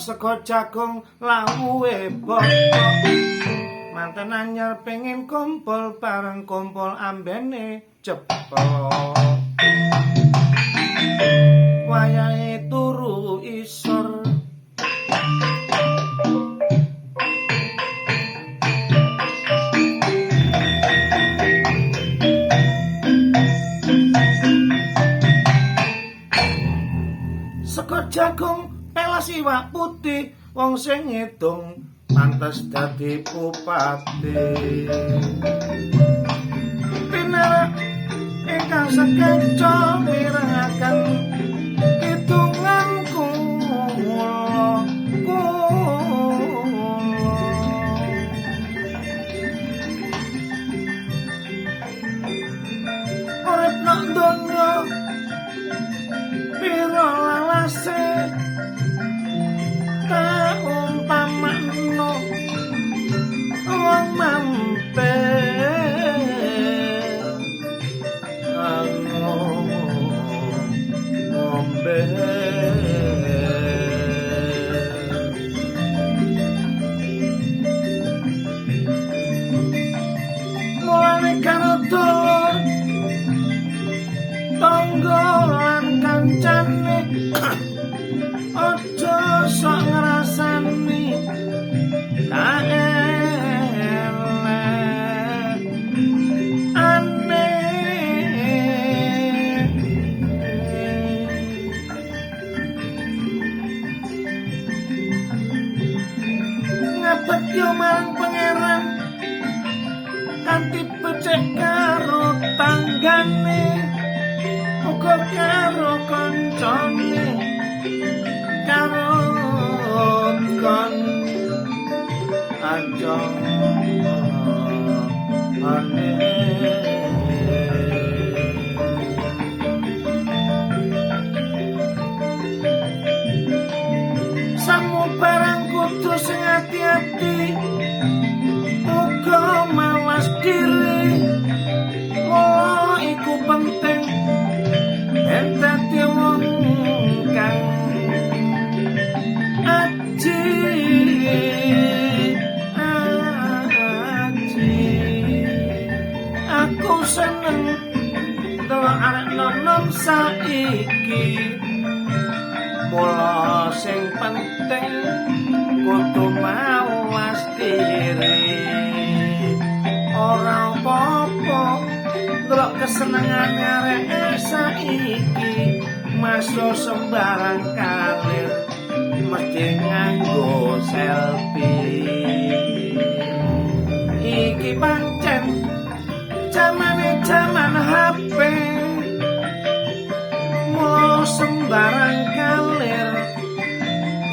Sego jagung lawuhe botok. Manten anyar pengen kumpul bareng kumpul ambene ceplok. Wayahe turu isor. Sego jagung pelas iwak putih, wong sing ngidung pantes dadi bupati. Pinarak ingkang sekeca mirengaken kidungan kula kula. Urip nang donya pira lawase tak umpamakno wong mampir ngombe. Mulane karo dulur tangga lan kancane aja sok ngrasani kaelek ane. Ngabekti marang pangeran kanthi becik karo tanggane uga karo kancane karo kon aja ane. Samu barang kudu sing ati-ati uga mawas diri. Mula iku penting ben dadi wong kang aji aji. Aku seneng delok arek nom saiki. Mula sing penting kudu mawas diri. Ora apa-apa delok kesenengane arek saiki, masuk sembarang kalir mesti nganggo selfie. Iki pancen jamane jaman HP, mula sembarang kalir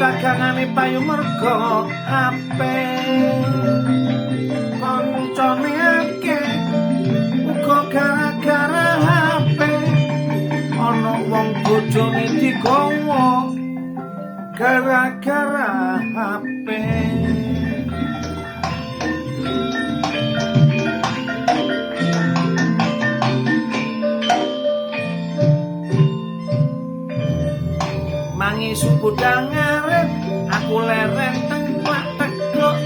dagangane payu mergo HP. Koncone akeh uga gara-gara HP. Ana wong bojone digawa gara-gara HP. Mangi budal ngarep aku leren teng plak tegok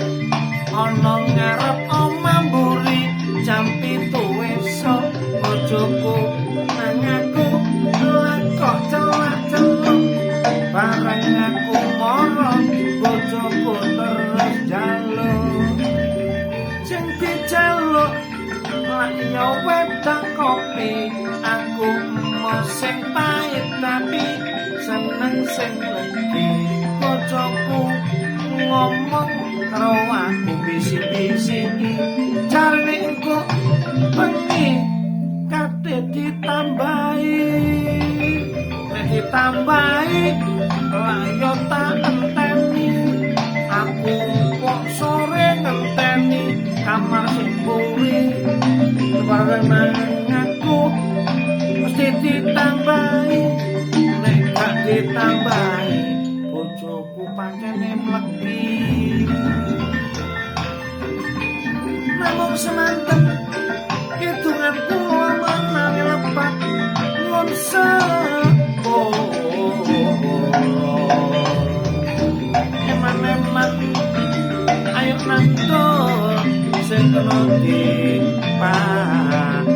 ana ngarep omah mburi jam 7 esuk. Bojoku nang aku kok celak-celuk bareng aku moro bojoku terus jaluk. Sing dijaluk lak ya wedang kopi, aku emo sing pahit tapi seneng sing legi. Bojoku ngomong karo aku bisi-bisi jarene engko bengi kate ditambahi. Nek ditambahi lak yo tak enteni. Aku kok sore ngenteni kamar sing mburi bareng aku mesti ditambahi. Nek gak ditambahi bojoku pancene mlegi. Namung semanten kidungan kula menawi lepat nyuwun sepura. Semanten, ayo nang sing kena dipakani.